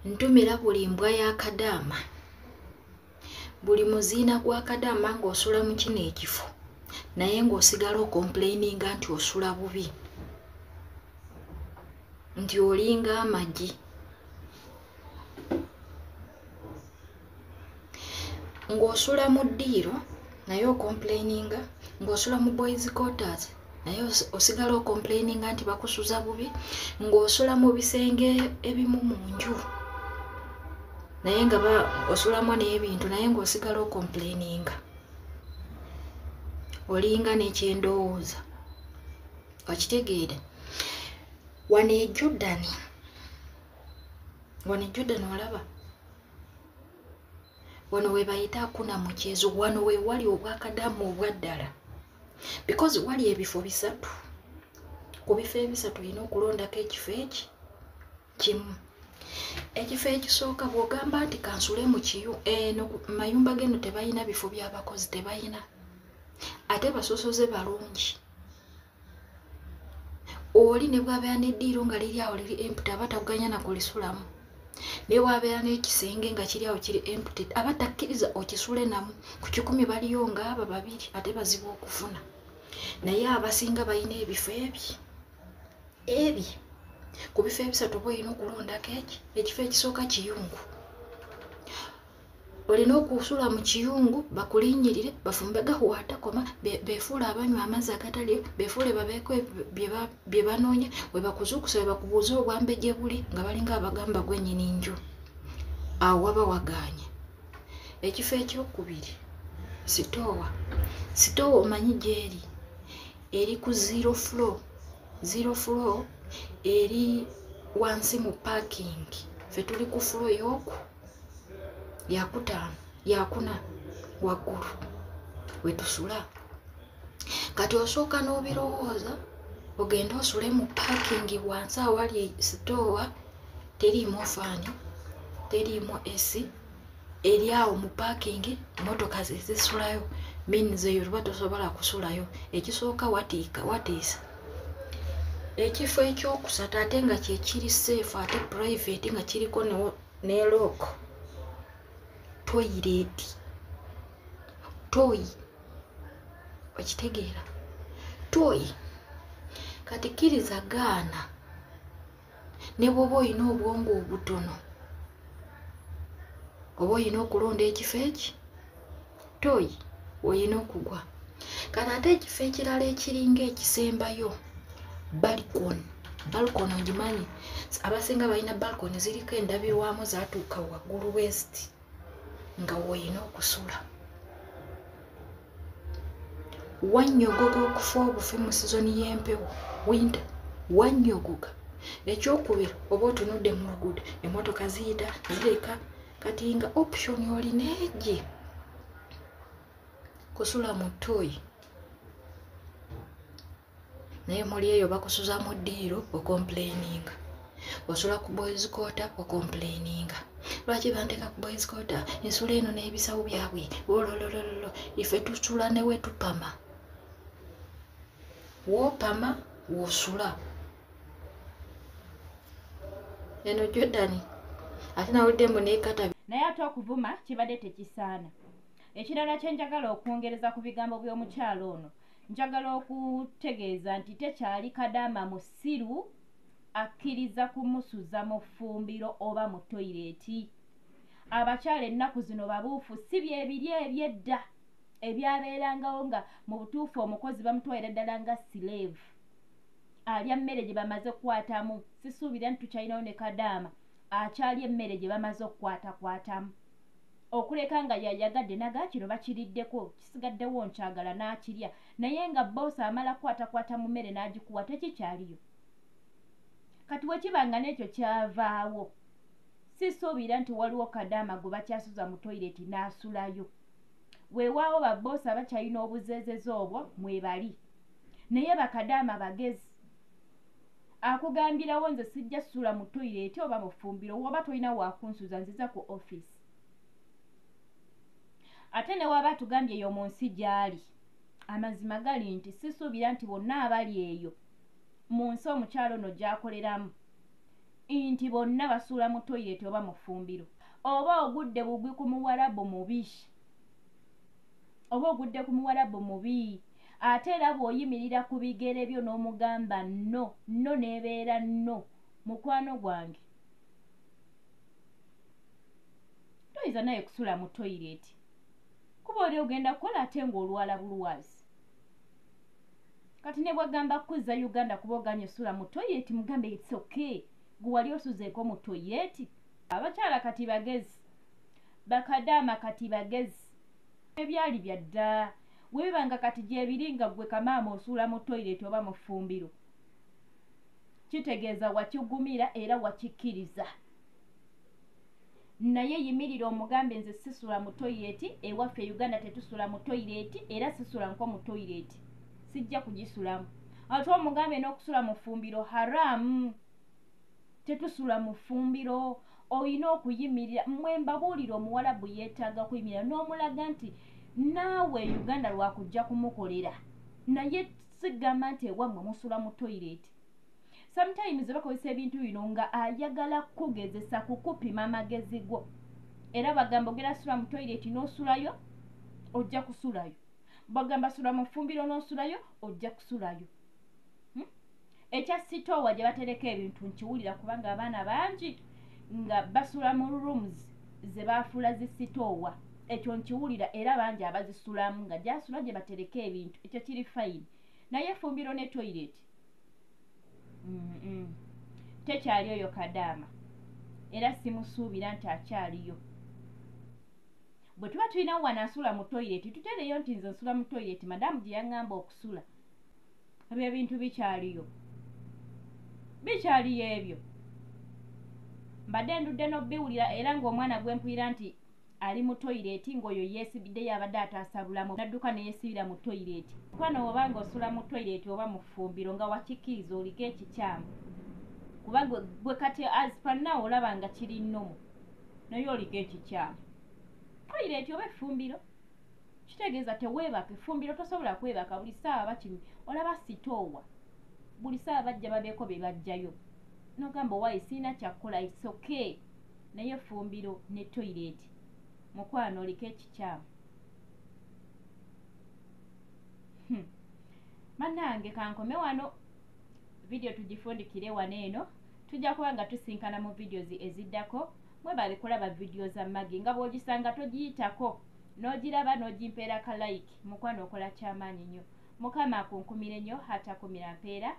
Ntumira buli mbwa ya kadaama, buli muziina gwa kadaama ng'osula mu kino ekifo, naye ng'osigala ocomplaininga nti osula bubi, nti olinga amagi. Ng'osula mu ddiiro naye ocomplaininga, ng'osula mu boys quarters naye osigala ocomplaininga nti bakusuza bubi, ng'osula mu bisenge ebimu mu nju naye nga osulamu n'ebintu naye ng'osigala ocomplaininga, olinga n'ekyendowooza. Okitegeere? Wano e Jordan, wano e Jordan olaba wano we bayita akuna mukyezo, wano we wali obwakadamu obwaddala, because wali ebifo bisatu. Ku bifo ebisatu olina okulondako ekifo eki kimu. Ekifo ekisooka bw'ogamba nti kansule mu kiyu, eno mayumba geno tebalina bifo by'abakozi, tebalina, ate basosoze balungi. Oli ne bw'abeera n'eddiiro nga liri awo liri empty, aba takuganya na kulisulamu. Ne bw'abeera n'ekisenge nga kiri awo kiri empty, aba takkiriza okisule namu. Ku 10 baliyo ng'aba babiri, ate bazibu okufuna. Naye abasinga balina ebifo ebi. Ku bifo ebisatu oba olina okulondako eki. Ekifo ekisooka kiyungu, olina okusula mu kiyungu, bakulinnyirire, bafumbe gahuwatakoma, beefuule abanywa amazzi agataliyo, beefuule babeeko bye banoonya, we bakuzuukusa, we bakubuuza obwambe gye buli, nga balinga abagamba gwe nnyini nju. Awo waba wagaanye. Ekifo ekyokubiri sitoowa. Sitoowa omanyi gy'eri, eri ku zero floor. Zero floor eri wansi mu parking. Ffe tuli ku floor yoku yakutaano, yakuna waggulu wetusula. Kati osooka n'obirowooza ogende osule mu parking wansi awali sitoowa, teriimu faani, teriimu AC, eri awo mu parking, motoka zezisulayo, means eyo tuba tosobola kusulayo. Ekisooka watiisa. Ekifo ekyokusatu ate nga kyekiri safe ate private nga kiriko ne lock, toilet. Toyi, okitegeera? Toyi. Kati kkiriza gaana, ne bw'oba olina obwongo obutono oba olina okulonda ekifo eki toyi olina okugwa. Kati ate ekifo ekirala ekiringa ekisembayo, balcony. Balcony ogimanyi, abasinga balina balcony ziriko endabirwamu zatuuka waggulu west, nga woolina okusula. Wannyogoga okufa obufi mu sizoni y'empewo, winter, wannyogoga. Ekyokubiri, oba otunudde mu luguudo, emmotoka ziyita zireka. Kati nga option olina egi kusula mu ttoyi, naye muli eyo bakusuza mu ddiiro ocomplaininga, osula ku boys quarter ocomplaininga, lwaki banteeka ku boys quarter, ensula eno n'ebisawo byabwe ololololo. Ife tusula ne we tupama, woopama wosula. Eno Jordan ate nawulidde mbu neekata. Naye ate okuvuma kibadde tekisaana. Ekirala kye njagala okwongereza ku bigambo by'omukyalo ono, njagala okutegeeza nti tekyali kadaama musiru akkiriza kumusuza mu ffumbiro oba mu toyireeti. Abakyala ennaku zino babuufu, si byebiri ebyedda ebyabeerangawo nga mu butuufu omukozi bamutwalira ddala nga slave, alya mmere gye bamaze okukwatamu. Sisuubira nti tukyalinawo ne kadaama akyali emmere gye bamaze okukwatakwatamu, okuleka nga yayagadde naga kino bakiriddeko kisigaddewo nkyagala n'akirya, naye nga boosi amala kukwatakwata mu mmere n'agikuwa tekikyaliyo. Kati bwe kiba nga n'ekyo kyavaawo, sisuubira nti waliwo kadaama gwe bakyasuza mu toyireti n'asulayo. Weewaawo babboosi abakyalina obuzeezeze obwo mwebali, naye bakadaama bagezi. Akugambirawo nze sijja sula mu toyireti oba mu ffumbiro, woba tolina wakunsuza nziza ku offisi. Ate ne waba atugambye eyo mu nsi gy'ali, amazima gali nti sisuubira nti bonna abali eyo mu nsi omukyalo ono gy'akoleramu Nti bonna basuula mu toilet oba mu ffumbiro. Oba ogudde bugwi ku muwarabu mubi, oba ogudde ku muwarabu mubi. Ate era bw'oyimirira ku bigere byo n'omugamba no, no n'ebeera no, mukwano gwange. Toyinza naye kusula mu toilet, kuba oli ogenda kukola ate ng'olwala bulwazi. Kati ne bwagamba kuzza Uganda kuba oganye osula mu toilet, mugambe it's okay, gwe wali osuzeeko mu toilet. Abakyala kati bagezi, bakadaama kati bagezi, ebyali bya dda. Webiba nga kati gyebiri nga gwe kamaama osuula mu toilet oba mu ffumbiro, kitegeeza wakigumira era wakikkiriza. Naye yimirira omugambe nze sisula mu toilet, ewaffe Uganda tetusula mu toilet, era sisula nko mu toilet, sijja kugisulamu. Ate omugambe n'okusula mu ffumbiro haramu, tetusula mu ffumbiro. Olina okuyimirira. Mmwe mbabuulira, omuwalabu yeetaaga kuyimirira n'omulaga nti naawe Uganda lwakujja kumukolera, naye sigamba nti ewammwe musula mu toilet. Sometimes bakozesa ebintu bino nga ayagala kukugezesa, kukupima amagezi go. Era bagamba ogenda sula mu toilet n'osulayo, ojja kusulayo. Bagamba sula mu ffumbiro n'osulayo, ojja kusulayo. Ekya sitoowa gye batereka ebintu nkiwulira, kubanga abaana bangi nga basula mu rooms ze baafuula zi sitoowa. Ekyo nkiwulira, era bangi abazisulamu nga gyasula gye batereka ebintu, ekyo kiri fine. Naye effumbiro ne toilet tekyali oyo kadaama, era simusuubira nti akyaliyo. Bwe tuba tulina wano asula mu toilet, tutereyo nti nze nsula mu toilet madamu gye yaŋŋamba okusula. Ebyo ebintu bikyaliyo, bikyaliyo ebyo. Mbadde ndudde n'obiwulira, era ng'omwana gwe mpulira nti ali mu toilet ng'oyo yeesibiddeyo, abadde ataasa bulamu, n'adduka ne yeesibira mu toilet. Mukwano, bw'oba ng'osula mu toilet oba mu ffumbiro nga wakikkiriza, oliko ekikyamu, kuba gwe kati as per now olaba nga kiri normal, naye oliko ekikyamu. Toilet oba effumbiro kitegeeza teweebaka. Effumbiro tosobola kwebaka, buli ssaawa bakimi olaba sitoowa, buli ssaawa bajja babeeko bye bajjayo, n'ogamba owaaye sirina kyakkola, it's okay. Naye effumbiro ne toilet, mukwano, oliko ekikyamu. Bannange, kankome wano, vidiyo tugifundikire wano eno. Tujja kuba nga tusinkana mu videos eziddako. Mwebale kulaba vidiyo za Maggie, nga bw'ogisanga togiyitako, n'ogiraba n'ogimpeera ka like. Mukwano, okola kyamaanyi nnyo. Mukama akunkumire nnyo, atakumira mpeera.